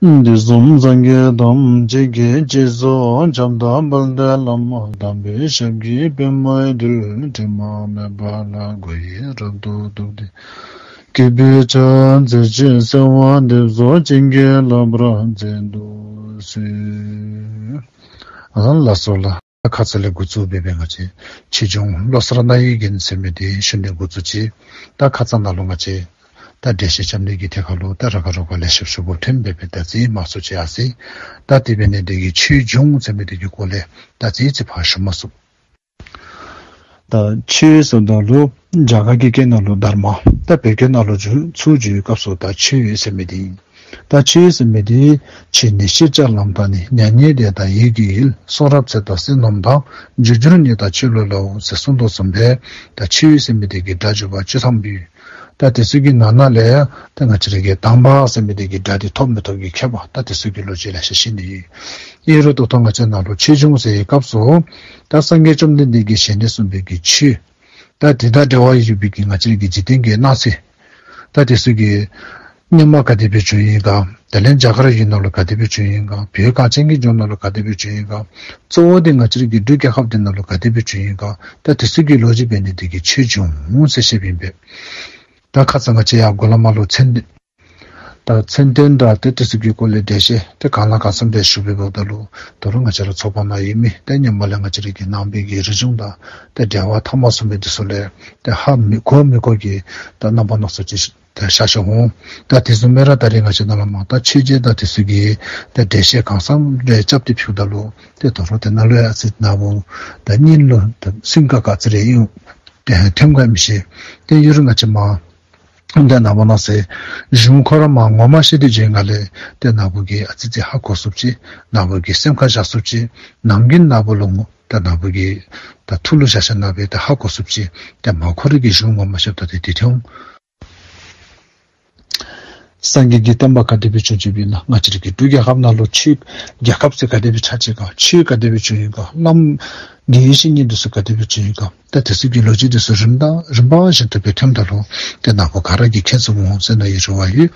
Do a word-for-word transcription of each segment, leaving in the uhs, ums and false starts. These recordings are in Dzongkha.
དུས་གསུམ་སངས་རྒྱས་ཐམས་ཅད་ཀྱི་སྤྱི་གཟུགས་ཁྱབ་བདག་དཔལ་ལྡན་བླ་མ་དམ་པའི་ཞབས་ཀྱི་པདྨའི་རྡུལ། དྲི་མ་མེད་པ་ལ་མགོ་ཡི་རབ་ཏུ་གཏུགས་ཏེ། སྐྱེས་བུའི་ཕྱག་འཚལ་ཕྱིར་གསོལ་བ་འདེབས་སོ། བྱིན་གྱིས་བརླབ་པར་མཛད་དུ་གསོལ། ཨ་ལགས་སོ་ལགས། ད་ཁ་ཙ་ལས་འགོ་བཙུགས་འབད་བའི་ང་བཅས་ཆོས་འབྱུང་བློ་གསར་རྣ་བའི་རྒྱན་ཟེར་མི་འདི་ཞུ་ནི་འགོ་བཙུགས་ཅི། ད་ཁ་ཙ་ནང་ལུ་ང་བཅས་ད་འགྲེལ་བཤད་རྐྱབ་ནི་གི་ཐད་ཁར་ལུ་ད་ར་ག་རོ་ག་ལེ་ཤ་ཞུ་དགོཔ་ཐོན་འབད་བས་ད་ཅི་མ་ཚུགས་ཅི་ཨ་ཟེར། ད་དེ་འབད་ནི་འདི་གིས་ཆོས་འབྱུང་ཟེར་མི་འདི་གི་སྐོར་ལས་ད་ཅི་ཅིག་ཕར་ཞུ་མ་ཚུགས། ད་ཆོས་ཟེརཝ་ད་ལུ་རྒྱ་གར་གྱི་སྐད་ནང་ལུ་དྷརྨ། ད་བོད་སྐད་ནང་ལུ་བསྒྱུར་ཚུར་བསྒྱུར་བའི་སྐབས་སུ་ད་ཆོས་ཟེར་མི་འདི་ཨིན། ད་ཆོས་ཟེར་མི་འདི་ཆོས་ནི་ཤེས་བྱ་ལམ་དང་ནི། མྱ་ངན་འདས་དང་ཡིད་ཀྱི་ཡུལ། གསུང་རབ་ཚེ་དང་བསོད་ནམས་དང་། རྒྱུ་འགྱུར་ཉིད་དང་ཆོས་ལུགས་ལའོ་ཟེར་གསུངས་དོ་བཟུམ་སྦེ་ད་ཆོས་ཟེར་མི་འདི་གི་སྒྲ་འཇུག་པ་བཅུ་ཐམ་པའི། ད་དེ་ཚུ་གི་ནང་ན་ལས་ད་ང་བཅས་ར་གི་དང་པ་ཟེར་མི་འདི་གི་སྒྲ་འདི་ཐོབ་མི་ཐོབ་ཀྱི་ཁྱད་པར་ད་དེ་ཚུ་གི་ལོ་རྒྱུས་ལེ་ཤ་བཤད་ནི་ཡོད། ཨིན་རུང་ད་ལྟོ་ང་བཅས་ནང་ལུ་ཆོས་འབྱུང་ཟེར་བའི་སྐབས་སུ་ད་སངས་རྒྱས་བཅོམ་ལྡན་འདས་ཀྱི་ཞལ་ནས་གསུངས་པའི་གི་ཆོས། ད་དེ་དང་འབྲེལ་བ་ཡོད་པའི་གི་ང་བཅས་ར་གི་འཇིག་རྟེན་གྱི་སྣང་ཚུལ། ད་དེ་ཚུ་གི་སྔོན་མ་ག་དེ་སྦེ་བྱུང་ཡི་ག། དེ་ལས་རྒྱ་གར་ཡུལ་ནང་ལུ་ག་དེ་སྦེ་བྱུང་ཡི་ག། བོད་གངས་ཅན་གྱི་ལྗོངས་ནང་ལུ་ག་དེ་སྦེ་བྱུང་ཡི་ག། གཙོ་བོ་འདི་ང་བཅས་ར་གི་འབྲུག་རྒྱལ་ཁབ་འདི་ནང་ལུ་ག་དེ་སྦེ་བྱུང་ཡི་ག། ད་དེ་ཚུ་གི་ལོ་རྒྱུས་འབད་ནི་འདི་གིས་ཆོས་འབྱུང་ཟེར་བཤདཔ་ཨིན་པས། ད་ཁ་ཙ་ང་བཅས་ཡར་འགོ་ལས་མར་ལུ་མཚན་ད་མཚན་ལྡན་དང་ཏེ་དེ་ཚུ་གི་སྐོར་ལས་འགྲེལ་བཤད་ཏེ་གང་ལ་གང་འཚམས་ཏེ་ཞུ་བའི་འབདཝ་ད་ལུ་ད་རུང་ང་བཅས་ར་ཚོགས་པ་ནང་ཡོད་མི་ཏེ་སྔོན་མ་ལས་ང་བཅས་ར་གི་ནང་པའི་གི་རིག་གཞུང་དང་ཏེ་འབྲེལ་བ་འཐབ་མ་ཚུགས་མི་འདི་ཚུ་ལས་ཏེ་ཧ་མི་གོ་མི་གོ་གི་ད་རྣམ་པ་སྣ་ཚོགས་ཅིག་ཏེ་ཤར་ཤརཝ་འོང་། ད་དེ་བཟུམ་སྦེ་ར་ད་རེས་ང་བཅས་ནང་ལུ་མར་ད་ཆོས་རྗེ་དང་དེ་ཚུ་གི་ཏེ་འགྲེལ་བཤད་གང་འཚམས་རེ་རྐྱབ་སྟེ་ཕུལཝ་ད་ལུ་ཏེ་ད་རུང་ཏེ་ནཱ་ལུ་ཡང་ཨ་ཙི་ནཱ་བུ་ད་སྙིང་ལུ་ད་སེམས་ཁར་ག་ཅི་རེ་ཨིན་ཏེ་ཐོན་ག་མི་ཤེས། ཏེ་ཡོད་རུང་ང་བཅས་མར་ཏེ་ནཱ་བུ་ནང་ཟེར་གཞུང་ཁོ་ར་མར་ངོ་མ་ཤེས་ཏེ་འགྱོ་ནི་ལས་ཏེ་ནཱ་བུ་གིས་ཨ་ཙི་ཙི་ཧ་གོ་ཚུགསཔ་ཅིག། ནཱ་བུ་གི་སེམས་ཁར་བཞག་ཚུགསཔ་ཅིག། ནམ་རྒྱུན་ནཱ་བུ་ལུ་ཏེ་ནཱ་བུ་གི་ད་ཐུགས་ལུ་བཞག་བཞགཔ་ནང་སྦེ་ཏེ་ཧ་གོ་ཚུགསཔ་ཅིག། ཏེ་མར་ཁོ་རའི་གི་གཞུང་ངོ་མ་ཤེསཔ་ད་ཏེ་དེ་འཐོན་འོང་། སངས་རྒྱས་ཀྱི་བསྟན་པ་ག་དེ་སྦེ་བྱུང་བྱུངམ་ཨིན་ན། ང་བཅས་ར་གི་འབྲུག་རྒྱལ་ཁབ་ནང་ལུ་ཆོས་རྒྱལ་ཁབ་ཟེར་ག་དེ་སྦེ་ཆགས་ཅི་ག། ཆོས་ག་དེ་སྦེ་བྱུང་ཡི་ག། བླམ་དགེ་བའི་བཤེས་གཉེན་འདི་ཚུ་ག་དེ་སྦེ་བྱུང་ཡི་ག། ད་དེ་ཚུ་གི་ལོ་རྒྱུས་འདི་ཚུ་རིམ་དང་རིམ་པ་བཞིན་དུ་སྦེ་ཐོནམ་ད་ལུ་ཏེ་ནཱ་བུ་ག་ར་གིས་མཁྱེན་ཚུགས་འོང་ཟེར་མནོ་བའི་རེ་བ་ཡོད།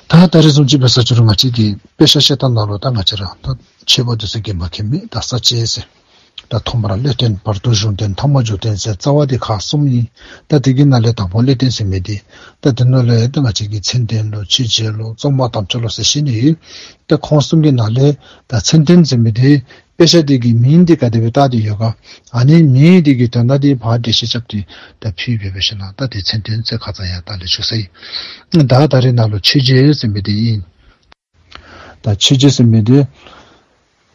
ད་ད་རེས་བཟུམ་ཅིག་འབད་ས་ཅི་རུང་ང་བཅས་ཀྱི་དཔེ་ཆ་བཤད་ཐངས་ནང་ལུ་ད་ང་བཅས་ར་ད་ཆོས་པ་འདི་ཚུ་གིས་མ་མཁྱེན་མི་ད་ས་བཅད་ཟེར། ད་ཐོག་མར་སློབ་སྟོན། བར་དུ་གཞུང་སྟོན། ཐ་མར་རྒྱུགས་སྟོན་ཟེར་རྩ་བ་འདི་ཁག་གསུམ་ཨིན། ད་དེ་གི་ནང་ལས་དང་པོ་སློབ་སྟོན་ཟེར་མི་འདི་ད་དེ་ནང་ལས་ད་ང་བཅས་ཀྱིས་མཚན་ལྡན་ལོ་ཆོས་རྗེ་ལོ་རྩོམ་པར་དམ་བཅའ་ལོ་ཟེར་བཤད་ནི་ཡོད། ད་ཁོང་གསུམ་གྱི་ནང་ལས་ད་མཚན་ལྡན་ཟེར་མི་འདི་དཔེ་ཆ་འདི་གི་མིང་འདི་ག་དེ་སྦེ་བཏགས་ཏེ་ཡོད་ག། ཨ་ནི་མིང་འདི་གི་དོན་དག་འདི་ཕར་འགྲེལ་བཤད་རྐྱབ་སྟེ་ད་ཕུལ་འབད་བ་ཅིན་ད་དེ་མཚན་ལྡན་ཟེར་ཁ་ཙ་ཡང་ད་ལས་ཞུ་ཚར་ཡི། ད་ད་རེས་ནཱ་ལུ་ཆོས་རྗེ་ཟེར་མི་འདི་ཨིན། ད་ཆོས་རྗེ་ཟེར་མི་འདི་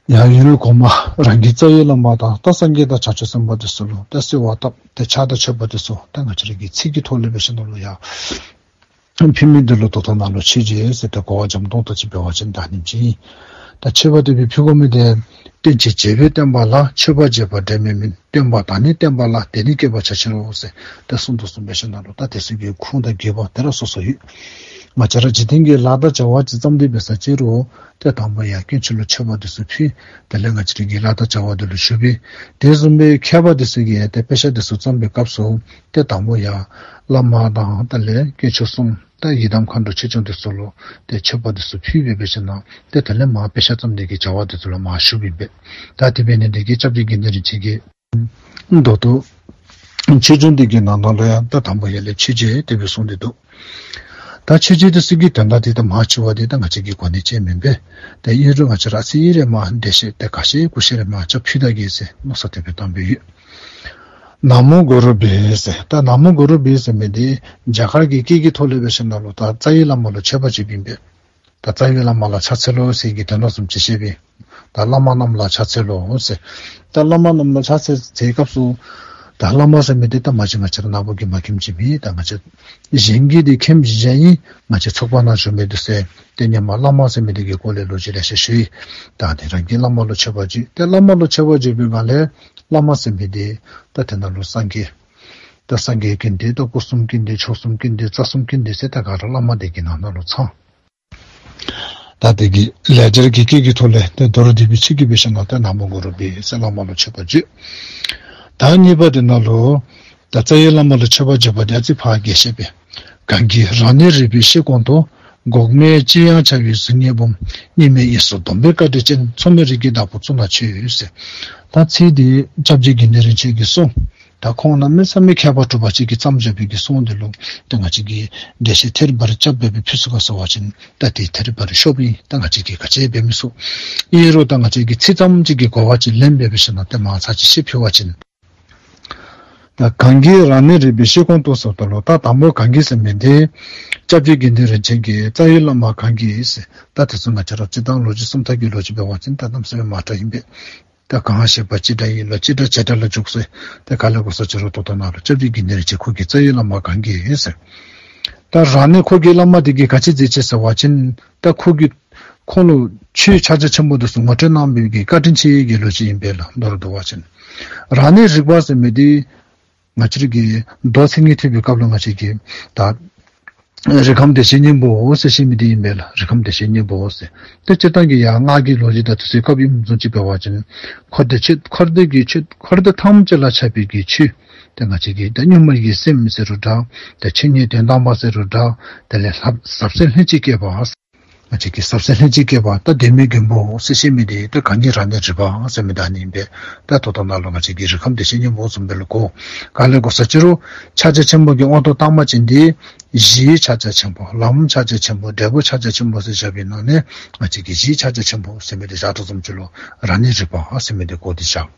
ཡང་ཡུལ་གོང་མ་རང་གི་རྩ་བའི་བླ་མ་དང་ད་སངས་རྒྱས་དང་བྱང་ཆུབ་སེམས་དཔའ་འདི་ཚུ་ལུ་ད་གསོལ་བ་བཏབ། ཏེ་ཕྱག་དང་མཆོད་པ་འདི་ཚུ་ད་ང་བཅས་ར་གི་ཚིག་གི་ཐོག་ལས་འབད་བ་ཅིན་ནཱ་ལུ་ཡང་ཕུལ་མི་འདི་ལུ་ད་ལྟོ་ནཱ་ལུ་ཆོས་རྗེ་ཟེར་ཏེ་གོ་བ་འཇམ་ཏོང་ཏོ་ཅིག་འབད་བ་ཅིན་ད་ཨ་ནེམ་ཅིག་ཨིན། ད་མཆོད་པ་འདི་སྦེ་ཕུལ་དགོ་མི་འདི་བསྟན་བཅོས་རྒྱས་པའི་བསྟན་པ་ལ། མཆོད་པ་རྒྱས་པ་འབྲལ་མེད་མིན། སྟོན་པ་དང་ནི་བསྟན་པ་ལ། དེ་ནི་བསྐྱེད་པར་བྱ་ཕྱིར་རོ་ཟེར་ཏེ་གསུངས་དོ་བཟུམ་སྦེ་ཞིནམ་ལས་ད་དེ་ཚུ་གི་ཁུངས་དང་དགོས་པ་དེ་ར་སོ་སོ་ཡོད། ང་བཅས་ར་འཇིག་རྟེན་གྱི་ལཱ་དང་བྱ་བ་ཅིག་བརྩམས་ཏེ་འབད་ས་ཅིག་རུང་ཏེ་དང་པ་ཡང་དཀོན་མཆོག་ལུ་མཆོད་པ་འདི་ཚུ་ཕུལ། དེ་ལས་ང་བཅས་ར་གི་ལཱ་དང་བྱ་བ་འདི་ལུ་ཞུགས་པས། དེ་བཟུམ་སྦེ་མཁས་པ་འདི་ཚུ་གིས་ཏེ་དཔེ་ཆ་འདི་ཚུ་བརྩམས་པའི་སྐབས་སུ་ཏེ་དང་པ་ཡང་བླ་མ་དང་དེ་ལས་དཀོན་མཆོག་གསུམ་ད་ཡི་དམ་མཁའ་འགྲོ་ཆོས་སྐྱོང་འདི་ཚུ་ལུ་ཏེ་མཆོད་པ་འདི་ཚུ་ཕུལ་འབད་བ་ཅིན་ཏེ་དེ་ལས་མར་དཔེ་ཆ་བརྩམ་ནི་གི་བྱ་བ་འདི་ཚུ་ལུ་མར་ཞུགས་པས། ད་དེ་འབད་ནི་འདི་གིས་སྐྱབས་རྗེ་དགེ་འདུན་རིན་ཆེན་གྱིས་ད་ལྟོ་ཆོས་འབྱུང་འདི་གི་ནང་ན་ལུ་ཡང་ད་དང་པ་ཡར་ལས་ཆོས་རྗེ་དེ་སྦེ་གསུངས་ཏེ་འདུག། ད་ཆོས་རྗེ་དེ་ཚུ་གི་དོན་དག་འདི་ད་མང་ཆེ་བ་འདི་ད་ང་བཅས་ཀྱིས་གོ་ནི་ཅིག་མེན་པས། ད་ཨིན་རུང་ང་བཅས་ར་ཨ་ཙི་རེ་མར་འགྲེལ་བཤད་ད་ཁ་ཤས་ཀུ་ཤས་རེ་མར་ཅིག་ཕུལ་ད་གེ་ཟེར་མནོ་བསམ་དེ་སྦེ་བཏང་སྦེ་ཡོད། ན་མོ་གུ་རུ་བྷྱཿ་ཟེར། ད་ན་མོ་གུ་རུ་བྷྱཿ་ཟེར་མི་འདི་རྒྱ་གར་གྱི་སྐད་ཀྱི་ཐོག་ལས་འབད་ཞིནམ་ལས་ད་རྩ་བའི་བླ་མ་ལུ་མཆོད་པ་བརྗོད་པའི་ཨིན་པས། ད་རྩ་བའི་བླ་མ་ལ་ཕྱག་འཚལ་ལོ་ཟེར་གྱི་དོན་དག་བཟུམ་ཅིག་བཤད་པས། ད་བླ་མ་རྣམས་ལ་ཕྱག་འཚལ་ལོ་ཟེར། ད་བླ་མ་རྣམས་ལ་ཕྱག་འཚལ་ཟེར་སྐབས་སུ་ད་བླ་མ་ཟེར་མི་འདི་ད་མ་གཞི་ང་བཅས་ར་ནཱ་བུ་གིས་མ་མཁྱེནམ་ཅིག་མེད། ད་ང་བཅས་གཞན་གྱིས་འདི་མཁྱེནམ་ཅིག་ཨིན། ང་བཅས་ཚོགས་པ་ནང་བཞུགས་མི་འདི་ཚུ་ཏེ་སྔོན་མ་བླ་མ་ཟེར་མི་འདི་གི་སྐོར་ལས་ལོ་རྒྱུས་ལེ་ཤ་ཞུ་ཡི། ད་ཏེ་རང་གིས་བླ་མ་ལུ་མཆོད་པ་བརྗོད། ཏེ་བླ་མ་ལུ་མཆོད་པ་བརྗོད་པའི་སྒང་ལས་བླ་མ་ཟེར་མི་འདི་ད་དེ་ནང་ལུ་སངས་རྒྱས་ད་སངས་རྒྱས་ཀྱི་འདི་ད་སྐུ་གསུམ་གྱི་འདི་མཆོག་གསུམ་གྱི་འདི་རྩ་གསུམ་གྱི་འདི་ཟེར་ད་ག་ར་བླ་མ་འདི་གི་ནང་ན་ལུ་ཚང་། ད་དེ་གི་ལེགས་སྦྱར་གྱི་སྐད་ཀྱི་ཐོག་ལས་ཏེ་མདོར་བསྡུས་པའི་ཚིག་གིས་འབད་ཞིནམ་ལས་ཏེ་ན་མོ་གུ་རུ་བྷྱཿ་ཟེར་བླ་མ་ལུ་མཆོད་པ་བརྗོད། ད་གཉིས་པ་དེ་ནང་ལུ་ད་རྩ་བའི་བླ་མ་ལུ་མཆོད་པ་བརྗོད་པ་དེ་ཨ་ཙི་ཕར་རྒྱས་བཤད་པས། གང་གིས་རང་ཉིད་རིག་པའི་ཤེལ་གོང་དུ། འགོག་མེད་ཅིར་ཡང་འཆར་བའི་གཟུགས་བརྙན་འབུམ། གཉིས་མེད་དབྱིངས་སུ་སྡོམ་པའི་བཀའ་དྲིན་ཅན། མཚུངས་མེད་རིགས་ཀྱི་བདག་པོ་གཙུག་ན་མཆིའོ་ཟེར། ད་ཚིག་འདི་སྐྱབས་རྗེ་དགེ་འདུན་རིན་ཆེན་གྱི་གསུང་། ད་ཁོང་གནམ་མེད་ས་མེད་མཁས་པ་གྲུབ་པ་ཅིག་གིས་བརྩམས་བཞག་པའི་གི་གསུང་འདི་ལུ་ད་ང་བཅས་ཀྱིས་འགྲེལ་བཤད་ཐེར་བར་རྐྱབ་སྦེ་ཕུལ་ཚུགས་ག་ཟེར་བ་ཅིན་ད་དེ་ཐེར་བར་ཤོབ་ཨིན། ད་ང་བཅས་ཀྱིས་ག་ཅི་འབད་མི་ཚུགས། ཨིན་རུང་ད་ང་བཅས་ཀྱིས་ཚིག་ཙམ་ཅིག་གི་གོ་བ་ཅིག་ལེན་སྦེ་འབད་ཞིནམ་ལས་ཏེ་མང་ཚར་ཅིག་ཞུ་ཕུལ་བ་ཅིན། ད་གང་གིས་རང་ཉིད་རིག་པའི་ཤེལ་གོང་དུ་ཟེརཝ་ད་ལུ་ད་དང་པོ་གང་གིས་ཟེར་མི་འདི་སྐྱབས་རྗེ་དགེ་འདུན་རིན་ཆེན་གྱི་རྩ་བའི་བླ་མ་གང་གིས་ཟེར། ད་དེ་ཚུ་ང་བཅས་ར་སྤྱིར་བཏང་ལོ་རྒྱུས་སུམ་རྟགས་ཀྱི་ལོ་རྒྱུས་འབད་བ་ཅིན་ད་གནམ་མེད་ས་མེད་མང་དྲགས་ཨིན་པས། ད་གང་ཞེས་པ་སྤྱི་སྒྲ་ཡིན་ལ་སྤྱི་སྒྲ་བྱེ་བྲག་ལ་འཇུག་ཟེར། ཏེ་ག་ལས་གོ་ས་ཅི་རུང་ད་ལྟོ་ནང་ལུ་སྐྱབས་རྗེ་དགེ་འདུན་རིན་ཆེན་ཁོ་གི་རྩ་བའི་བླ་མ་གང་གིས་ཟེར། ད་རང་ཉིད་ཁོ་གི་བླ་མ་དེ་གིས་ག་ཅི་མཛད་ཅི་ཟེར་བ་ཅིན་ད་ཁོ་གིས་ཁོང་ལུ་ཆོས་ཕྱག་རྒྱ་ཆེན་པོ་དེ་ཚུ་ངོ་སྤྲོད་གནང་བའི་གི་བཀའ་དྲིན་ཆེ་བའི་གི་ལོ་རྒྱུས་ཨིན་པས་ལགས། མདོར་བསྡུ་བ་ཅིན་རང་ཉིད་རིག་པ་ཟེར་མི་དེ་ང་བཅས་ར་གི་མདོ་མཚན་ཉིད་ཐེག་པའི་སྐབས་ལུ་ང་བཅས་ཀྱིས་ད་རིགས་ཁམས་བདེ་གཤེགས་སྙིང་པོ་ཟེར་ཞུ་མི་དེ་ཨིན་པས་ལགས། རིགས་ཁམས་བདེ་གཤེགས་སྙིང་པོ་ཟེར། ཏེ་སྤྱིར་བཏང་གི་ཡང་སྔགས་ཀྱི་ལོ་རྒྱུས་དང་དེ་ཚུའི་སྐབས་ཨིནམ་བཟུམ་ཅིག་འབད་བ་ཅིན་འཁོར་འདས་ཆོས་འཁོར་འདས་ཀྱི་ཆོས་འཁོར་འདས་ཐམས་ཅད་ལ་ཁྱབ་པའི་གི་ཆོས། ཏེ་ང་བཅས་ཀྱི་ད་གཉུག་མའི་སེམས་ཟེར་རུང་འདྲ། ཏེ་ཆོས་ཉིད་དོན་དམ་པ་ཟེར་རུང་འདྲ། དེ་ལས་ལྷག་ཟབ་གསལ་ལྷན་ཅིག་སྐྱེས་པ། ང་བཅས་ཀྱི་ཟབ་གསལ་ལྷན་ཅིག་སྐྱེས་པ་ད་བདེན་མེད་མགོན་པོ་ཟེར་ཞུ་མི་དེ་ད་གང་གིས་རང་ཉིད་རིག་པ་ཟེར་མི་ད་ཨ་ནི་ཨིན་པས། ད་ལྟོ་ནང་ལུ་ང་བཅས་ཀྱི་རིགས་ཁམས་བདེ་གཤེགས་སྙིང་པོ་བཟུམ་སྦེ་ལུ་གོ། ག་ལས་གོ་ས་ཅི་རུང་ཕྱག་རྒྱ་ཆེན་པོ་གི་དབང་དུ་བཏང་བ་ཅིན་དེ་གཞིའི་ཕྱག་རྒྱ་ཆེན་པོ་ལམ་ཕྱག་རྒྱ་ཆེན་པོ་འབྲས་བུ་ཕྱག་རྒྱ་ཆེན་པོ་ཟེར་བཞག་པའི་ནང་ནས་ང་བཅས་ཀྱི་གཞིའི་ཕྱག་རྒྱ་ཆེན་པོ་ཟེར་མི་དེ་བཞག་དོ་བཟུམ་ཅིག་ལུ་རང་ཉིད་རིག་པ་ཟེར་མི་དེ་གོ་སྟེ་བཞག།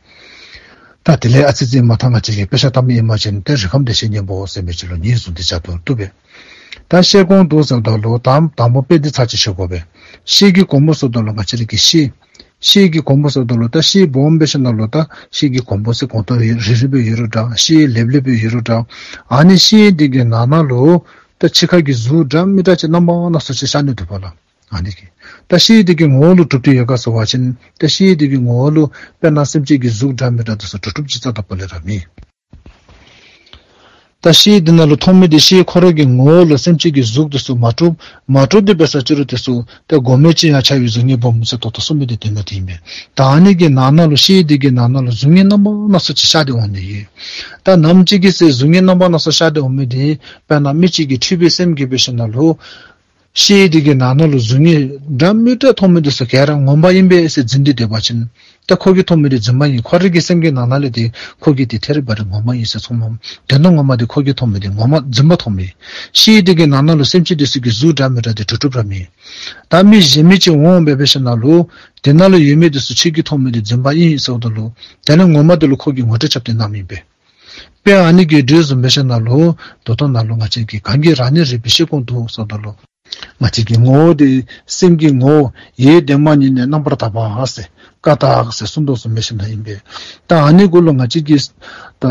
ད་དེ་ལས་ཨ་ཙི་ཙི་མ་ཐག་ང་བཅས་ཀྱིས་དཔེ་ཆ་ལྟ་མི་ཨིན་པ་ཅིན་ཏེ་རིགས་ཁམས་བདེ་གཤེགས་སྙིང་པོ་ཟེར་མི་ཅིག་ལུ་ངོས་བཟུང་སྟེ་བཞག་དོ་བཏུབ་པས། ད་ཤེལ་གོང་དུ་ཟེརཝ་ད་ལུ་དང་དང་པོ་དཔེ་འདི་ཚར་ཅིག་ཞུ་དགོ་པས། ཤེལ་གྱི་གོང་བུ་ཟེརཝ་ད་ལུ་ང་བཅས་ར་གི་ཤེལ། ཤེལ་གྱི་གོང་བུ་ཟེརཝ་ད་ལུ་ད་ཤེལ་སྦོམ་འབད་ཞིནམ་ལས་ད་ཤེལ་གྱི་གོང་བུ་ཟེར་གོང་ཐོག་རིལ་རིལ་སྦེ་ཡོད་རུང་འདྲ། ཤེལ་ལེབ་ལེབ་སྦེ་ཡོད་རུང་འདྲ། ཨ་ནི་ཤེལ་འདི་གི་ནང་ན་ལུ་ད་ཕྱི་ཁ་གི་གཟུགས་འདྲ་མི་འདྲ་ཅིག་རྣམ་པ་སྣ་ཚོགས་ཅིག་ཤར་ནི་འདུག་པ་ལགས། ཨ་ནི་གི་ད་ཤེལ་འདི་གི་ངོ་བོ་ལུ་གྲུབ་སྟེ་ཡོད་ག་ཟེར་བ་ཅིན་ད་ཤེལ་འདི་གི་ངོ་བོ་ལུ་དཔེར་ན་སེམས་ཅན་གྱི་གཟུགས་འདྲ་མི་འདྲ་དེ་ཚུ་གྲུབ་གྲུབ་ཅིག་རྩ་དང་པོ་ལས་ར་མེད། ད་ཤེལ་འདི་ནང་ལུ་མཐོང་མི་དེ་ཤེལ་ཁོ་ར་གི་ངོ་བོ་ལུ་སེམས་ཅན་གྱི་གཟུགས་དེ་ཚུ་མ་གྲུབ། མ་གྲུབ་སྟེ་འབད་ས་ཅི་རུང་དེ་ཚུ་ད་འགོག་མེད་ཅིར་ཡང་འཆར་བའི་གཟུགས་བརྙན་འབུམ་ཟེར་ད་ལྟོ་གསུངས་མི་དེ་དེ་ནང་དེ་ཨིན་པས། ད་ཨ་ནི་གི་ནང་ན་ལུ་ཤེལ་འདི་གི་ནང་ན་ལུ་གཟུགས་བརྙན་རྣམ་པ་སྣ་ཚོགས་ཅིག་ཤར་ཏེ་འོང་ནི་ཡོད། ད་ནམ་ཅིག་གི་ཚེ་གཟུགས་བརྙན་རྣམ་པ་སྣ་ཚོགས་ཤར་ཏེ་འོང་མི་དེ་དཔེར་ན་མི་གཅིག་གི་འཁྲུལ་པའི་སེམས་ཀྱིས་འབད་ཞིནམ་ལས་ཤེལ་འདི་གི་ནང་ན་ལུ་གཟུགས་བརྙན་འདྲ་མི་འདྲ་མཐོང་མི་དེ་ཚུ་ག་ར་ངོ་མ་ཨིན་པས་ཟེར་འཛིན་ཏེ་སྡོད་པ་ཅིན་ད་ཁོ་གིས་མཐོང་མི་དེ་རྫུན་མ་ཨིན། ཁོ་རའི་གི་སེམས་ཀྱི་ནང་ན་ལས་དེ་ཁོ་གིས་དེ་ཐད་རི་བ་རི་ངོ་མ་ཨིན་ཟེར་མཚུངས་མས། དོན་དུ་ངོ་མ་དེ་ཁོ་གིས་མཐོང་མི་དེ་ངོ་མ་རྫུན་མ་མཐོང་མི། ཤེལ་འདི་གི་ནང་ན་ལུ་སེམས་ཅན་དེ་ཚུ་གི་གཟུགས་འདྲ་མི་འདྲ་དེ་གྲུབ་གྲུབ་ར་མེད། ད་མི་གཞན་མི་ཅིག་འོང་སྦེ་འབད་ཞིནམ་ལས་དེ་ནང་ལུ་ཡོད་མི་དེ་ཚུ་ཁྱོད་ཀྱིས་མཐོང་མི་དེ་རྫུན་མ་ཨིན་ཟེརཝ་ད་ལུ་དེ་ལས་ངོ་མ་དེ་ལུ་ཁོ་གིས་ངོ་སྤྲོད་རྐྱབ་སྟེ་གནངམ་ཨིན་པས། དཔེ་ཨ་ནི་གི་འགྲོས་བཟུམ་འབད་ཞིནམ་ལས་ད་ལྟོ་ནང་ལུ་ང་བཅས་ཀྱིས་གང་གིས་རང་ཉིད་རིག་པའི་ཤེལ་གོང་དུ་ཟེརཝ་ད་ལུ་ང་བཅས་ཀྱི་ངོ་བོ་དེ་སེམས་ཀྱི་ངོ་བོ་ཡེ་བདེན་མ་ཉིད་ནས་རྣམ་པར་དག་པ་ཟེར་ཀ་དག་ཟེར་གསུངས་དོ་བཟུམ་འབད་ཞིནམ་ལས་ཨིན་པས། ད་ཨ་ནི་གུ་ལུ་ང་བཅས་ཀྱིས་ད་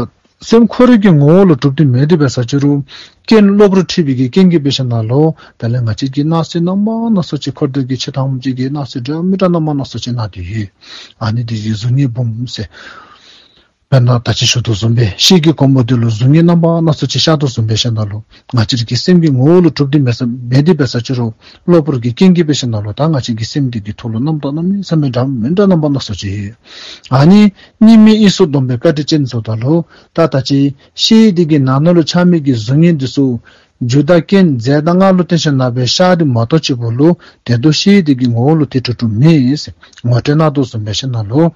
སེམས་ཁོ་རའི་གི་ངོ་བོ་ལུ་གྲུབ་སྟེ་མེད་དེ་འབད་ས་ཅི་རུང་རྐྱེན་གློ་བུར་འཁྲུལ་པའི་གི་རྐྱེན་གྱིས་འབད་ཞིནམ་ལས་དེ་ལས་ང་བཅས་ཀྱིས་སྣང་སྲིད་རྣམ་པ་སྣ་ཚོགས་ཅིག་འཁོར་འདས་ཀྱི་ཆོས་ཐམས་ཅད་ཀྱི་སྣང་སྲིད་འདྲ་མི་འདྲ་རྣམ་པ་སྣ་ཚོགས་ཅིག་སྣང་སྟེ་ཡོད། ཨ་ནི་དེ་གི་གཟུགས་བརྙན་འབུམ་ཟེར། དཔེར་ན་ད་ཅི་ཞུ་དོ་བཟུམ་སྦེ་ཤེལ་གྱི་གོང་བུ་དེ་ལུ་གཟུགས་བརྙན་རྣམ་པ་སྣ་ཚོགས་ཅིག་ཤར་དོ་བཟུམ་འབད་ཞིནམ་ལས་ང་བཅས་ར་གི་སེམས་ཀྱི་ངོ་བོ་ལུ་གྲུབ་སྟེ་མེད་ས་མེད་དེ་འབད་ས་ཅི་རུང་གློ་བུར་གྱི་རྐྱེན་གྱིས་འབད་ཞིནམ་ལས་ད་ང་བཅས་ཀྱི་སེམས་འདི་གི་ཐོག་ལུ་རྣམ་རྟོག་གནམ་མེད་ས་མེད་འདྲ་མི་འདྲ་རྣམ་པ་སྣ་ཚོགས་ཅིག་ཡོད། ཨ་ནི་གཉིས་མེད་དབྱིངས་སུ་སྡོམ་པའི་བཀའ་དྲིན་ཅན་ཟེརཝ་ད་ལུ་ད་ད་ཅི་ཤེལ་འདི་གི་ནང་ན་ལུ་འཆར་མི་གི་གཟུགས་བརྙན་དེ་ཚུ་རྒྱུ་དང་རྐྱེན་རྫས་དང་སྔགས་ལུ་བརྟེན་ཞིནམ་ལས་ཤར་དེ་མ་གཏོགས་ཅིག་པོ་ལུ་དེ་དུས་ཤེལ་འདི་གི་ངོ་བོ་ལུ་དེ་གྲུབ་གྲུབ་མེད་ཟེར་ངོ་སྤྲོད་གནང་དོ་བཟུམ་འབད་ཞིནམ་ལས་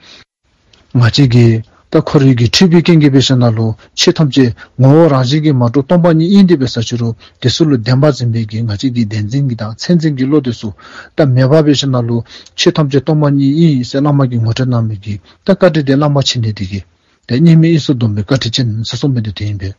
ང་བཅས་ཀྱིས་ད་ཁོ་རའི་གི་འཁྲུལ་པའི་རྐྱེན་གྱིས་འབད་ཞིནམ་ལས་ཆོས་ཐམས་ཅད་ངོ་བོ་རང་བཞིན་གྱིས་མ་གྲུབ་སྟོང་པ་ཉིད་ཨིན་དེ་འབད་ས་ཅི་རུང་དེ་ཚུ་ལུ་བདེན་པ་འཛིན་པའི་གི་ང་བཅས་ཀྱི་བདེན་འཛིན་གྱི་དང་མཚན་འཛིན་གྱི་བློ་དེ་ཚུ་ད་མེད་པར་འབད་ཞིནམ་ལས་ཆོས་ཐམས་ཅད་སྟོང་པ་ཉིད་ཨིན་ཟེར་བླ་མ་གིས་ངོ་སྤྲོད་གནང་མི་གི་ད་བཀའ་དྲིན་དེ་བླ་མ་མཁྱེན་ནི་དེ་གིས་ད་གཉིས་མེད་དབྱིངས་སུ་སྡོམ་པའི་བཀའ་དྲིན་ཅན་ཟེར་གསུངས་མི་དེ་དེ་ཨིན་པས།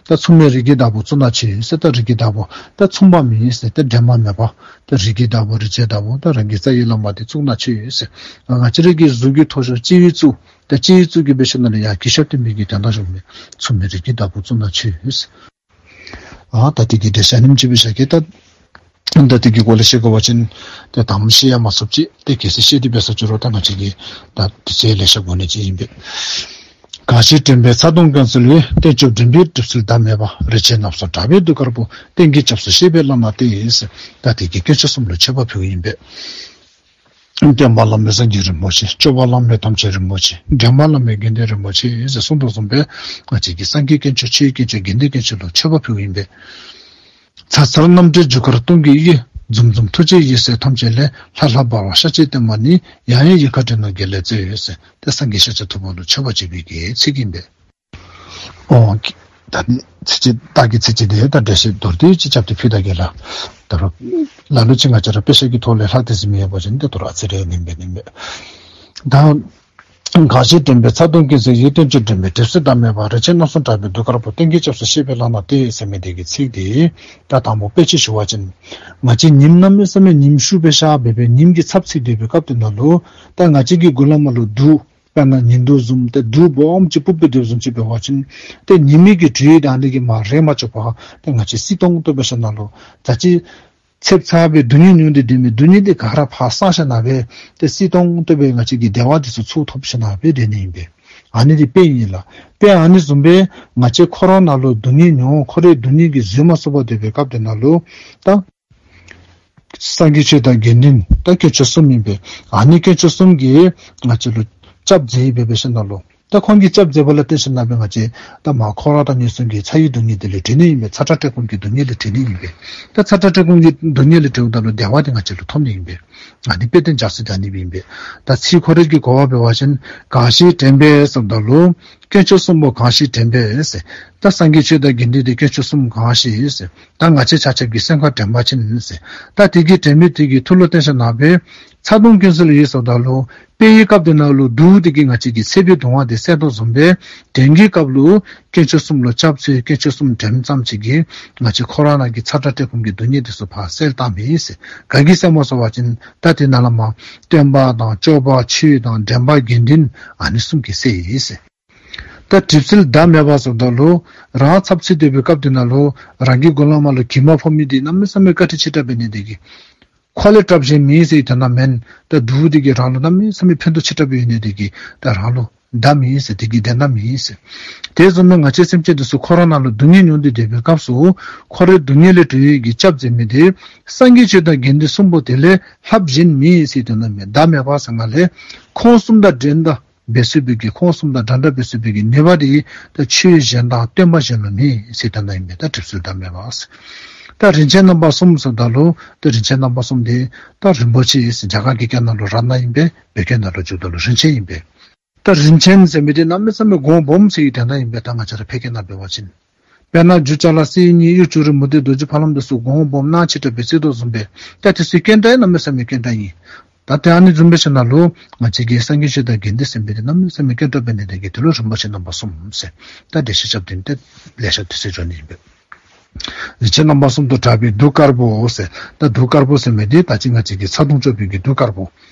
ད་མཚུངས་མེད་རིགས་ཀྱི་བདག་པོ་གཙུག་ན་མཆིའོ་ཟེར། ད་རིགས་ཀྱི་བདག་པོ་ད་མཚུངས་པ་མེད་ཟེར་ད་འདྲེས་མ་མེད་པ་ད་རིགས་ཀྱི་བདག་པོ་རིགས་ཀྱི་བདག་པོ་ད་རང་གི་རྩ་བའི་བླ་མ་དེ་གཙུག་ན་མཆིའོ་ཟེར། ང་བཅས་ར་གི་གཟུགས་ཀྱི་མཐོ་ཤོས་སྤྱི་བོའི་གཙུག་ད་སྤྱི་བོའི་གཙུག་གི་འབད་ཞིནམ་ལས་ཡར་གྱི་ཤོབ་དེ་མི་གི་དོན་དག་ཞུ་མི་མཚུངས་མེད་རིགས་ཀྱི་བདག་པོ་གཙུག་ན་མཆིའོ་ཟེར། ཨ་ད་དེ་གི་འགྲེལ་བཤད་ཨ་ནེམ་ཅིག་སྦེ་བཞག་གེ། ད་ད་དེ་གི་སྐོར་ལས་བཤད་དགོ་པ་ཅིན་ད་དང་པ་བཤད་ཡང་མ་ཚུགསཔ་ཅིག་ཏེ་གལ་སྲིད་བཤད་དེ་འབད་ས་ཅི་རུང་ད་ང་བཅས་ཀྱིས་ད་དུས་ཚོད་ལེ་ཤ་འགོར་ནི་ཅིག་ཨིན་པས། གང་ཞིག་དྲན་པས་ཚ་གདུང་བསྐང་ཚུལ་བའི། རྟེན་བཅུ་འབྲིང་པོའི་གྲུབ་ཚུལ་ཟླ་མེད་པ། རིན་ཆེན་སྣ་ཚོགས་གྲགས་པའི་གདུགས་དཀར་པོ། རྟེན་གྱི་སྐྱབས་སུ་བཞེས་པའི་བླ་མ་སྟེ། ད་དེ་གི་དཀོན་མཆོག་གསུམ་ལུ་མཆོད་པ་ཕུལཝ་ཨིན་པས། བསྟན་པ་བླ་མེད་སངས་རྒྱས་རིན་པོ་ཆེ། སྐྱོབ་པ་བླ་མེད་དམ་ཆོས་རིན་པོ་ཆེ། འདྲེན་པ་བླ་མེད་དགེ་འདུན་རིན་པོ་ཆེ་ཟེར་གསུངས་དོ་བཟུམ་སྦེ་ང་བཅས་ཀྱིས་སངས་རྒྱས་དཀོན་མཆོག་ཆོས་དཀོན་མཆོག་དགེ་འདུན་དཀོན་མཆོག་ལུ་མཆོད་པ་ཕུལཝ་ཨིན་པས། ཚ་ཚར་རྣམ་འདྲེན་རྒྱུ་སྐར་སྟོང་གི་དབྱིངས། འཛུམ་འཛུམ་ཐུགས་རྗེས་ཡེ་ཤེས་ཐམས་ཅད་ལས། ལྷ་ལྷ་འབར་བ་ཤཱཀྱའི་བསྟན་པ་ནི། ཡང་ཡང་ཡིད་ཁར་དྲན་ན་དགེ་ལེགས་སྩོལ་ཟེར། ཏེ་སངས་རྒྱས་ཤཱཀྱ་ཐུབ་པ་ལུ་མཆོད་པ་བྱེད་པའི་གི་ཚིག་ཨིན་པས། ཨོ། ད་ནི་ཚིགས་བཅད་ད་གི་ཚིགས་བཅད་དེ་ད་འགྲེལ་བཤད་མདོར་བསྡུས་ཅིག་རྐྱབ་སྟེ་ཕུལ་ད་གེ་ལགས། ད་རུང་ལ་ལུ་ཅིག་ང་བཅས་ར་དཔེ་ཆ་གི་ཐོག་ལས་ལྷག་སྟེ་གཟིགས་མི་ཡོད་པ་ཅིན་ཏེ་ད་རུང་ཨ་ཙི་རེ་ཉན་སྦེ་ཉན་སྦེ། ད་གང་ཞིག་དྲན་པས་ཚ་གདུང་ཀུན་སེལ་ཡི། བསྟན་བཅོས་འདྲེན་པས་གྲིབ་བསིལ་ཟླ་མེད་པ། རིན་ཆེན་རྣམ་གསུམ་གྲགས་པའི་གདུགས་དཀར་པོ། བསྟན་གྱི་སྐྱབས་སུ་ཤེས་པས་བླ་ན་བསྟེན། ཟེར་མི་དེ་གི་ཚིག་དེ་ད་དང་པོ་དཔེ་ཅིག་ཞུ་བ་ཅིན། ང་བཅས་ཉིམ་གནམ་མེད་ས་མེད་ཉིམ་ཤུགས་སྦེ་ཤར་སྦེ་སྦེ་ཉིམ་གྱི་ཚབས་ཚུད་སྡོད་པའི་སྐབས་དེ་ནང་ལུ་ད་ང་བཅས་ཀྱི་མགུ་ལས་མར་ལུ་དུག། དཔེར་ན་ཉི་གདུགས་བཟུམ་ཏེ་དུག་སྦོམ་ཅིག་སྤུབས་སྦེ་སྡོདཔ་བཟུམ་ཅིག་འབད་བ་ཅིན་ཏེ་ཉི་མའི་གི་དྲོད་འདི་ཨ་ནི་གིས་མར་རེག་མ་བཅུག་པར་ཏེ་ང་བཅས་བསིལ་ཏོང་ཏོ་སྦེ་ཞིནམ་ལས་ད་ཅི་ཚེབ་ཚ་སྦེ་སྡུག་བསྔལ་མྱོང་སྟེ་སྡོད་མི་སྡུག་བསྔལ་འདི་ག་ར་ཕར་སངས་ཞིནམ་ལས་ཏེ་བསིལ་ཏོང་ཏོ་སྦེ་ང་བཅས་ཀྱི་བདེ་བ་འདི་ཚུ་ཚུར་ཐོབ་ཞིནམ་ལས་སྡོད་ནི་ཨིན་པས། ཨ་ནི་འདི་དཔེ་ཨིན་ལགས། དཔེ་ཨ་ནི་བཟུམ་སྦེ་ང་བཅས་འཁོར་བ་ནང་ལུ་སྡུག་བསྔལ་མྱོང་འཁོར་བའི་སྡུག་བསྔལ་གྱིས་བཟོད་མ་ཚུགས་པར་སྡོད་པའི་སྐབས་དེ་ནང་ལུ་ད་སངས་རྒྱས་ཆོས་དང་དགེ་འདུན་ད་དཀོན་མཆོག་གསུམ་ཨིན་པས། ཨ་ནི་དཀོན་མཆོག་གསུམ་གྱིས་ང་བཅས་ལུ་སྐྱབས་མཛད་ཡི་སྦེ་སྦེ་ཞིནམ་ལས་ད་ཁོང་གིས་སྐྱབས་མཛད་པ་ལུ་བརྟེན་ཞིནམ་ལས་ང་བཅས་ད་མར་འཁོར་བ་དང་ངན་སོང་གི་ཚ་བའི་སྡུག་བསྔལ་དེ་ལས་གྲོལ་ནི་ཨིན་པས། ཚ་གྲང་བཀྲེས་སྐོམ་གྱི་སྡུག་བསྔལ་ལས་གྲོལ་ནི་ཨིན་པས། ད་ཚ་གྲང་བཀྲེས་སྐོམ་གྱི་སྡུག་བསྔལ་ལས་གྲོལཝ་ད་ལུ་བདེ་བ་དེ་ང་བཅས་ལུ་ཐོབ་ནི་ཨིན་པས། ཨ་ནི་དཔེ་དོན་འཇགས་ཚུལ་དེ་ཨ་ནི་སྦེ་ཨིན་པས། ད་ཚེ་འཁོར་བའི་གི་གོ་བ་འབད་བ་ཅིན་གང་ཞིག་དྲན་པས་ཟེརཝ་ད་ལུ་དཀོན་མཆོག་གསུམ་པོ་གང་ཞིག་དྲན་པས་ཟེར། ད་སངས་རྒྱས་ཆོས་དང་དགེ་འདུན་ཏེ་དཀོན་མཆོག་གསུམ་གང་ཞིག་ཟེར། ད་ང་བཅས་ཆ་ཁྱབ་ཀྱི་སེམས་ཁར་དྲན་པ་ཅིན་ཟེར། ད་དེ་གི་དྲན་མི་དེ་གི་ཐུགས་ལུ་བརྟེན་ཞིནམ་ལས་ཚ་གདུང་ཀུན་སེལ་ཡི་ཟེརཝ་ད་ལུ་དཔེ་ཡི་སྐབས་དེ་ནང་ལུ་དུག་དེ་གིས་ང་བཅས་ཀྱི་ཚེ་བའི་གདུང་བ་དེ་སེལ་དོ་བཟུམ་སྦེ་དོན་གྱི་སྐབས་ལུ་དཀོན་མཆོག་གསུམ་ལུ་སྐྱབས་འཚོལ་དཀོན་མཆོག་གསུམ་དྲནམ་ཙམ་ཅིག་གིས་ང་བཅས་འཁོར་བ་ནང་གི་ཚ་གྲང་བཀྲེས་སྐོམ་གྱི་སྡུག་བསྔལ་དེ་ཚུ་ཕར་སེལ་བཏངམ་ཨིན་ཟེར། ག་གིས་སེལཝ་སྨོ་ཟེར་བ་ཅིན་ད་དེ་ནང་ལས་མར་སྟོན་པ་དང་སྐྱོབ་པ་ཆོས་དང་འདྲེན་པ་དགེ་འདུན་ཨ་ནི་གསུམ་གྱིས་སེལ་ཡི་ཟེར། ད་གྲིབ་བསིལ་ཟླ་མེད་པ་ཟེརཝ་ད་ལུ་རང་ཚབ་ཚུད་སྡོད་པའི་སྐབས་དེ་ནང་ལུ་རང་གི་མགུ་ལས་མར་ལུ་གྱིབ་མར་ཕོག་མི་དེ་གནམ་མེད་ས་མེད་བཀའ་དྲིན་ཆེ་དྲགས་འབད་ནི་དེ་གིས་ཁོ་ལས་དྲགཔ་གཞན་མེད་ཟེར་དོན་དག་མེན། ད་དུག་དེ་གིས་རང་ལུ་གནམ་མེད་ས་མེད་ཕན་ཐོགས་ཆེ་དྲགས་འབད་ནི་དེ་གིས་ད་རང་ལུ་བདའ་མི་ཨིན་ཟེར། དེ་གིས་བདེན་བདའ་མི་ཨིན་ཟེར། དེ་བཟུམ་སྦེ་ང་བཅས་སེམས་ཅན་དེ་ཚུ་འཁོར་བ་ནང་ལུ་སྡུག་བསྔལ་མྱོང་སྟེ་སྡོད་པའི་སྐབས་སུ་འཁོར་བའི་སྡུག་བསྔལ་ལས་གྲོལ་ནི་གི་སྐྱབས་མཛད་མི་དེ་སངས་རྒྱས་ཆོས་དང་དགེ་འདུན་གསུམ་པོ་དེ་ལས་ལྷགཔ་གཞན་མེད་ཟེར་དོན་དག་མེན། ཟླ་མེད་པ་ཟེརཝ་ལས་ཁོང་གསུམ་དང་འགྲན་ཟླ་འབད་ཚུགས་པའི་གི་ཁོང་གསུམ་དང་འགྲན་ཟླ་འབད་ཚུགས་པའི་གི་ནུས་པ་དེ་ད་ཆོས་གཞན་དང་སྟོན་པ་གཞན་ལུ་མེད་ཟེར་དོན་དག་ཨིན་པས། ད་གྲིབ་བསིལ་ཟླ་མེད་པ་ཟེར། ད་རིན་ཆེན་རྣམ་པ་གསུམ་ཟེརཝ་ད་ལུ་ད་རིན་ཆེན་རྣམ་པ་གསུམ་དེ་ད་རིན་པོ་ཆེ་ཟེར་རྒྱ་གར་གྱི་སྐད་ནང་ལུ་རཏྣ་ཨིན་པས། བོད་སྐད་ནང་ལུ་བསྒྱུརཝ་ད་ལུ་རིན་ཆེན་ཨིན་པས། ད་རིན་ཆེན་ཟེར་མི་དེ་གནམ་མེད་ས་མེད་གོང་སྦོམ་ཟེར་བའི་དོན་དག་ཨིན་པས། ད་ང་བཅས་ར་ཕལ་སྐད་ནང་འབད་བ་ཅིན་དཔེར་ན་རྒྱུ་ཅ་ལ་གསེར་དངུལ་གཡུ་བྱུ་རུ་མུ་ཏིག་རྡོ་རྗེ་ཕ་ལམ་དེ་ཚུ་གོང་སྦོམ་ནང་ཆེ་དྲགས་སྦེ་བརྩི་དོ་བཟུམ་སྦེ་ད་དེ་ཚུ་དཀོན་དྲགས་གནམ་མེད་ས་མེད་དཀོན་དྲགས་ཨིན། ད་དེ་ཨ་ནི་བཟུམ་སྦེ་ཞིནམ་ལས་ང་བཅས་ཀྱི་སངས་རྒྱས་ཆོས་དང་དགེ་འདུན་ཟེར་མི་དེ་གནམ་མེད་ས་མེད་དཀོན་དྲགས་འབད་ནི་དེ་གིས་དེ་ལུ་རིན་པོ་ཆེ་རྣམ་པ་གསུམ་ཟེར། ད་དེ་ཤེས་རྐྱབ་སྟེ་ཏེ་ལེ་ཤ་དུས་ཚོད་འགྱོ་ནི་ཨིན་པས། རིན་ཆེན་རྣམ་པ་གསུམ་དུ་གྲགས་པའི་གདུགས་དཀར་པོ་ཟེར། ད་གདུགས་དཀར་པོ་ཟེར་མི་དེ་ད་ཅི་ང་བཅས་ཀྱི་ཚ་གདུང་སྐྱོབ་པའི་གི་གདུགས་དཀར་པོ།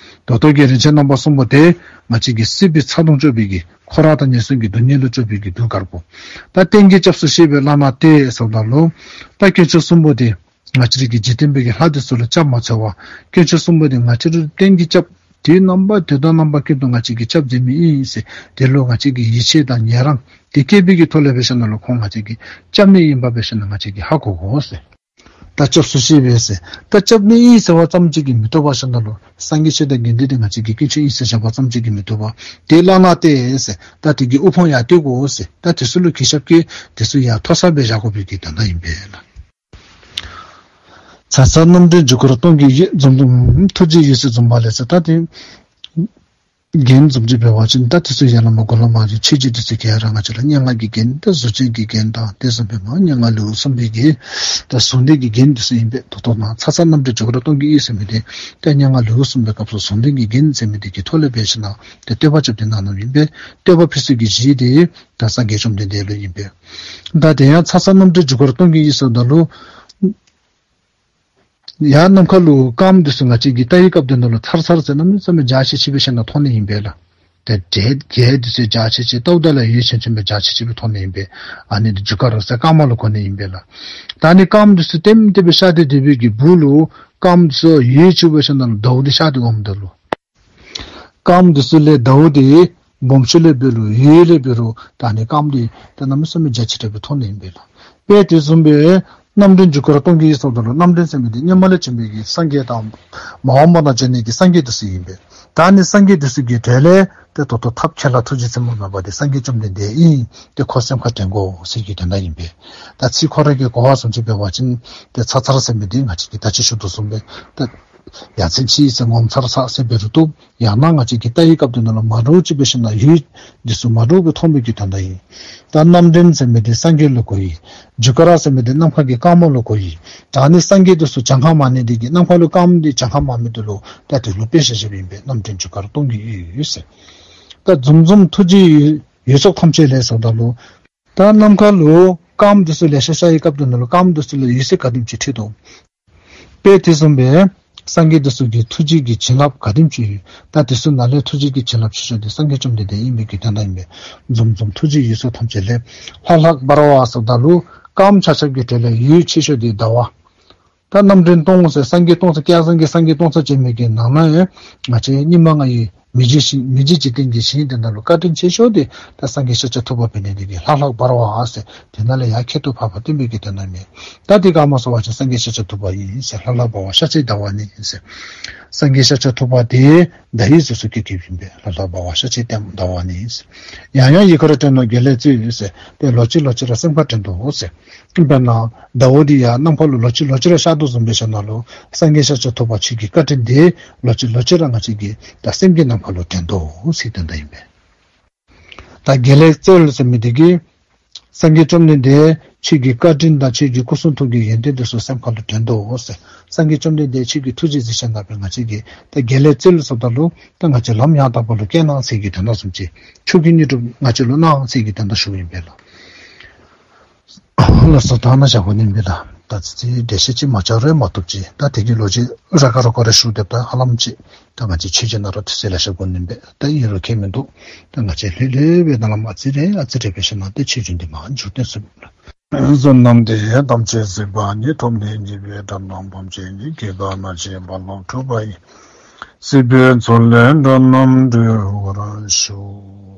ད་ལྟོ་གི་རིན་ཆེན་རྣམ་པ་གསུམ་པོ་དེ་ང་བཅས་ཀྱི་སྲིད་པའི་ཚ་གདུང་སྐྱོབ་པའི་གི་འཁོར་བ་དང་ངན་སོང་གི་སྡུག་བསྔལ་ལས་སྐྱོབ་པའི་གི་གདུགས་དཀར་པོ། ད་བསྟན་གྱི་སྐྱབས་སུ་ཤེས་པས་བླ་ན་བསྟེན་ཟེརཝ་ད་ལུ་ད་དཀོན་མཆོག་གསུམ་པོ་དེ་ང་བཅས་རའི་གི་འཇིག་རྟེན་པའི་གི་ལྷ་དེ་ཚུ་ལུ་སྐྱབས་མ་འཚོལ་བར་དཀོན་མཆོག་གསུམ་པོ་དེ་ང་བཅས་ར་བསྟན་གྱི་སྐྱབས་དེ་རྣམ་པ་དུས་དང་རྣམ་པ་ཀུན་ཏུ་ང་བཅས་ཀྱི་སྐྱབས་མཛད་མི་ཨིན་ཟེར། དེ་ལུ་ང་བཅས་ཀྱིས་ཡིད་ཆེས་དང་ཉན་རང་དེ་བསྐྱེད་པའི་གི་ཐོག་ལས་འབད་ཞིནམ་ལས་ཁོང་ང་བཅས་ཀྱི་སྐྱབས་གནས་ཨིནམ་འབད་ཞིནམ་ལས་ང་བཅས་ཀྱིས་ཧ་གོ་དགོ་ཟེར། ད་སྐྱབས་སུ་ཤེས་པས་ཟེར། ད་སྐྱབས་གནས་ཨིན་ཟེར་བ་ཙམ་ཅིག་གིས་མི་བཏུབ་པར་ཞིནམ་ལས་སངས་རྒྱས་ཆོས་དང་དགེ་འདུན་དེ་ང་བཅས་ཀྱི་དཀོན་མཆོག་ཨིན་ཟེར་བཞག་པ་ཙམ་ཅིག་གིས་མི་བཏུབ་པར་དེ་བླ་ན་བསྟེན་ཟེར། ད་དེ་གི་དབུ་འཕང་ཡར་བསྟོད་དགོ་ཟེར། ད་དེ་ཚུ་ལུ་གུས་ཞབས་བསྐྱེད་དེ་ཚུ་ཡར་མཐོ་ས་སྦེ་བཞག་དགོ་པའི་གི་དོན་དག་ཨིན་པས་ལགས། ཚ་ཚ་རྣམ་འདྲེན་འཇུག་སྒོར་སྟོང་གི་ཡིད། འཛུམ་འཛུམ་ཐུགས་རྗེས་ཡེ་ཤེས་འཛུམ་པ་ལས་ཟེར། ད་དེ་རྒྱན་བཟུམ་ཅིག་འབད་བ་ཅིན་ད་དེ་ཚུ་ཡར་ལས་མར་མགུ་ལས་མར་གྱི་ཆོས་རྗེ་དེ་ཚུ་ག་ར་ང་བཅས་ར་སྙན་ངག་གི་རྒྱན་ད་གཟུགས་ཅན་གྱི་རྒྱན་དང་དེ་བཟུམ་སྦེ་མར་སྙན་ངག་ལེའུ་གསུམ་པའི་གི་ད་ཟུང་ལྡན་གྱི་རྒྱན་དེ་ཚུ་ཨིན་པས། ད་ལྟོ་ནཱ་ཚ་ཚ་རྣམ་འདྲེན་འཇུག་སྒོར་སྟོང་གི་ཡིད་ཟེར་མི་དེ་ད་སྙན་ངག་ལེའུ་གསུམ་པའི་སྐབས་སུ་ཟུང་ལྡན་གྱི་རྒྱན་ཟེར་མི་དེ་གི་ཐོག་ལས་འབད་ཞིནམ་ལས་ཏེ་བསྟོད་པ་རྐྱབ་སྟེ་གནང་གནངམ་ཨིན་པས། བསྟོད་པ་ཕུལ་ས་གི་གཞི་དེ་ད་སངས་རྒྱས་བཅོམ་ལྡན་འདས་ལུ་ཨིན་པས། ད་དེ་ཡང་ཚ་ཚ་རྣམ་འདྲེན་འཇུག་སྒོར་སྟོང་གི་ཡིད་ཟེརཝ་ད་ལུ་ཡར་ནམ་མཁའ་ལུ་སྐརམ་དེ་ཚུ་ང་བཅས་ཀྱིས་བལྟ་བའི་སྐབས་དེ་ནང་ལུ་ཚར་ཚར་ཟེར་གནམ་མེད་ས་མེད་འཇའ་ཆི་ཆི་སྦེ་ཞིནམ་ལས་མཐོང་ནི་ཨིན་པས་ལགས། ཏེ་འབྲས་རྒྱས་དེ་ཚུ་འཇའ་ཆི་ཆི་བལྟཝ་ད་ལུ་འོད་ཆེམ་ཆེམ་སྦེ་འཇའ་ཆི་ཆི་སྦེ་མཐོང་ནི་ཨིན་པས། ཨ་ནི་དེ་རྒྱུ་སྐར་ཟེར་སྐརམ་ལུ་གོ་ནི་ཨིན་པས་ལགས། ད་ཨ་ནི་སྐརམ་དེ་ཚུ་ལྟེམ་ལྟེ་སྦེ་ཤར་ཏེ་སྡོད་པའི་གི་སྦུག་ལུ་སྐརམ་དེ་ཚུ་འོད་ཆུ་སྦེ་ཞིནམ་ལས་ཟླཝ་དེ་ཤར་ཏེ་འོངམ་ད་ལུ་སྐརམ་དེ་ཚུ་ལས་ཟླཝ་དེ་སྦོམ་ཆུང་ལས་འབད་རུང་འོད་ལས་འབད་རུང་ད་ཨ་ནི་སྐརམ་དེ་ད་གནམ་མེད་ས་མེད་འཇའ་ཆི་ཆི་སྦེ་མཐོང་ནི་ཨིན་པས་ལགས། དཔེ་དེ་བཟུམ་སྦེ་ རྣམ་འདྲེན་རྒྱུ་སྐར་སྟོང་གི་ཡུལ་ཟེརཝ་ད་ལུ་རྣམ་འདྲེན་ཟེར་མི་འདི་སྔོན་མ་ལས་བྱོན་པའི་གི་སངས་རྒྱས་དང་མ་འོངས་པ་ན་བྱོན་ནི་གི་སངས་རྒྱས་འདི་ཚུ་ཨིན་པས། ད་ནི་སངས་རྒྱས་འདི་ཚུ་གི་གྲས་ལས་ཏེ་ད་ལྟོ་ཐབས་མཁས་ལ་ཐུགས་རྗེ་ཆེན་པོ་མཛད་པ་འདི་སངས་རྒྱས་བཅོམ་ལྡན་འདས་ཨིན། ཏེ་ཁོ་སེམས་ཁར་དྲན་དགོ་ཟེར་གྱི་དོན་དག་ཨིན་པས། ད་ཚིག་ཁོ་ར་གི་གོ་བ་བཟུམ་ཅིག་འབད་བ་ཅིན་ཏེ་ཚར་ཚར་ཟེར་མི་འདི་ང་བཅས་ཀྱིས་ད་ཅི་ཞུ་དོ་བཟུམ་སྦེ་ད་ཡ་མཚན་ཆེ་ཟེར་ངོ་མཚར་ས་ཟེར་འབད་རུང་བཏུབ། ཡང་ན་ང་བཅས་ཀྱིས་ལྟ་བའི་སྐབས་དེ་ནང་ལུ་མ་འདྲཝ་ཅིག་འབད་ཞིན་ན་ཡུལ་འདི་ཚུ་མ་འདྲཝ་སྦེ་མཐོང་བའི་གི་དོན་དག་ཨིན། ད་རྣམ་འདྲེན་ཟེར་མི་འདི་སངས་རྒྱས་ལུ་གོཝ་ཨིན། རྒྱུ་སྐར་ཟེར་མི་འདི་ནམ་མཁའ་གི་སྐརམ་ལུ་གོཝ་ཨིན། ད་ནི་སངས་རྒྱས་འདི་ཚུ་གྱངས་ཁ་མང་ནི་འདི་གིས་ནམ་མཁའ་ལུ་སྐརམ་འདི་གྱངས་ཁ་མང་མི་འདི་ལུ་ད་དེ་ལུ་དཔེ་བཞག་བཞགཔ་ཨིན་པས། རྣམ་འདྲེན་རྒྱུ་སྐར་སྟོང་གི་ཡུལ་ཟེར། ད་འཛོམས་འཛོམས་ཐུགས་རྗེའི་ཡུལ་ཡུལ་ཕྱོགས་ཐམས་ཅད་ལས་ཟེརཝ་ད་ལུ་ད་ནམ་མཁའ་ལུ་སྐརམ་འདི་ཚུ་ལེ་ཤ་ཤར་བའི་སྐབས་དེ་ནང་ལུ་སྐརམ་འདི་ཚུ་ལུ་འོད་ཟེར་ག་དེམ་ཅིག་འཕྲོ་དོ། དཔེ་དེ་བཟུམ་སྦེ་སངས་རྒྱས་འདི་ཚུ་གི་ཐུགས་རྗེ་གི་བྱིན་རླབས་ག་དེམ་ཅིག་ཡོད། ད་དེ་ཚུ་ནང་ལས་ཐུགས་རྗེ་གི་བྱིན་རླབས་ཆེ་ཤོས་འདི་སངས་རྒྱས་བཅོམ་ལྡན་འདས་ཨིན་པའི་གི་དོན་དག་ཨིན་པས། འཛོམས་འཛོམས་ཐུགས་རྗེའི་ཡུལ་ཕྱོགས་ཐམས་ཅད་ལས། ལྷ་ལྷག་འབར་བ་ཟེརཝ་ད་ལུ་སྐརམ་ཆ་ཁྱབ་ཀྱི་གྲས་ལས་ཡུལ་ཆེ་ཤོས་འདི་ཟླ་བ། ད་རྣམ་འདྲེན་སྟོང་ཟེར་སངས་རྒྱས་སྟོང་ཟེར་སྐལ་བཟང་གི་སངས་རྒྱས་སྟོང་ཟེར་བྱོན་མི་གི་ནང་ན་ཡང་ང་བཅས་སྙིགས་མ་ལྔ་ཡི་མི་མཇེད་ཞིང་མི་མཇེད་འཇིག་རྟེན་གྱི་ཞིང་དེ་ནང་ལུ་བཀའ་དྲིན་ཆེ་ཤོས་འདི་ད་སངས་རྒྱས་ཤཱཀྱ་ཐུབ་པ་འབད་ནི་འདི་གིས་ལྷ་ལྷག་འབར་བ་ཟེར་དེ་ནང་ལས་ཡར་ཁྱད་དུ་འཕགས་པ་བསྟན་པའི་གི་དོན་དག་ཨིན། ད་འདི་ག་སྨོ་ཟེར་བ་ཅིན་སངས་རྒྱས་ཤཱཀྱ་ཐུབ་པ་ཨིན་ཟེར། ལྷ་ལྷག་འབར་བ་ཤཱཀྱའི་ཟླ་བ་ནི་ཟེར། སངས་རྒྱས་ཤཱཀྱ་ཐུབ་པ་དེ་ཟླ་བའི་གཟུགས་སུ་སྐྱེ་སྐྱེཝ་ཨིན་པས། ལྷ་ལྷག་འབར་བ་ཤཱཀྱའི་ཟླ་བ་ནི་ཟེར། ཡང་ཡང་ཡི་གུ་རུ་བྲན་ནོ་དགེ་ལེགས་སྩོལ་ཟེར། ཏེ་ལོག་ཅི་ལོག་ཅི་ར་སེམས་ཁར་དྲན་དོ་ཟེར། དཔེར་ན་ཟླཝ་འདི་ཡང་ནམ་མཁའ་ལུ་ལོག་ཅི་ལོག་ཅི་ར་ཤར་དོ་བཟུམ་སྦེ་ཤར་ན་ལུ་སངས་རྒྱས་ཤཱཀྱ་ཐུབ་པ་ཁྱོད་ཀྱི་བཀའ་དྲིན་འདི་ལོག་ཅི་ལོག་ཅི་ར་ང་བཅས་ཀྱི་ད་སེམས་ཀྱི་ནམ་མཁའ་ལུ་དྲན་དོ་ཟེར་དོན་དག་ཨིན་པས། ད་དགེ་ལེགས་སྩོལ་ཟེར་མི་འདི་གིས་སངས་རྒྱས་བཅོམ་ལྡན་འདས་ཁྱོད་ཀྱི་བཀའ་དྲིན་དང་ཁྱོད་ཀྱི་སྐུ་གསུང་ཐུགས་ཀྱི་ཡོན་ཏན་འདི་ཚུ་སེམས་ཁ་ལུ་དྲན་དོ་ཟེར། སངས་རྒྱས་བཅོམ་ལྡན་འདས་ཁྱོད་ཀྱི་ཐུགས་རྗེ་གཟིགས་ཞིན་ན་སྦེ་ང་བཅས་ཀྱིས་ད་དགེ་ལེགས་སྩོལ་ཟེརཝ་ད་ལུ་ད་ང་བཅས་ལམ་ཡང་དག་པ་ལུ་བསྐྱལ་གནང་ཟེར་གྱི་དོན་དག་བཟུམ་ཅིག། ཆོས་ཀྱི་དངོས་གྲུབ་ང་བཅས་ལུ་གནང་ཟེར་གྱི་དོན་དག་ཞུཝ་ཨིན་པས་ལགས། ལགས་སོ། ད་ནཱ་བཞག་དགོ་ནི་ཨིན་པས་ལགས། ད་ཅི་འགྲེལ་བཤད་ཅིག་མ་རྐྱབ་རུང་མ་བཏུབ་ཅིག། ད་དེ་གི་ལོ་རྒྱུས་ར་ཁ་ར་ཁོ་ར་ཞུ་སྡོདཔ་ད་ཧ་ལམ་ཅིག་ད་ང་བཅས་ཆོས་རྗེ་ནཱ་རོ་དུས་ཚོད་ལེ་ཤ་འགོར་ནི་ཨིན་པས། ད་ཨིན་རུང་ཁྱད་མིན་འདུག། ད་ང་བཅས་ལྷོད་ལྷོད་སྦེ་ད་ལམ་ཨ་ཙི་རེ་ཨ་ཙི་རེ་འབད་ཞིན་ན་ཏེ་ཆོས་རྒྱུན་འདི་མར་མཇུག་བསྡུ་ཚུགས་ལགས། བསོད་ནམས་འདི་ཡིས་ཐམས་ཅད་གཟིགས་པ་ཉིད། ཐོབ་ནས་ཉེས་པའི་དགྲ་རྣམས་ཕམ་བྱས་ནས། སྐྱེ་རྒ་ན་འཆིའི་རྦ་རླབས་འཁྲུགས་པ་ཡི། སྲིད་པའི་མཚོ་ལས་འགྲོ་རྣམས་སྒྲོལ་བར་ཤོག།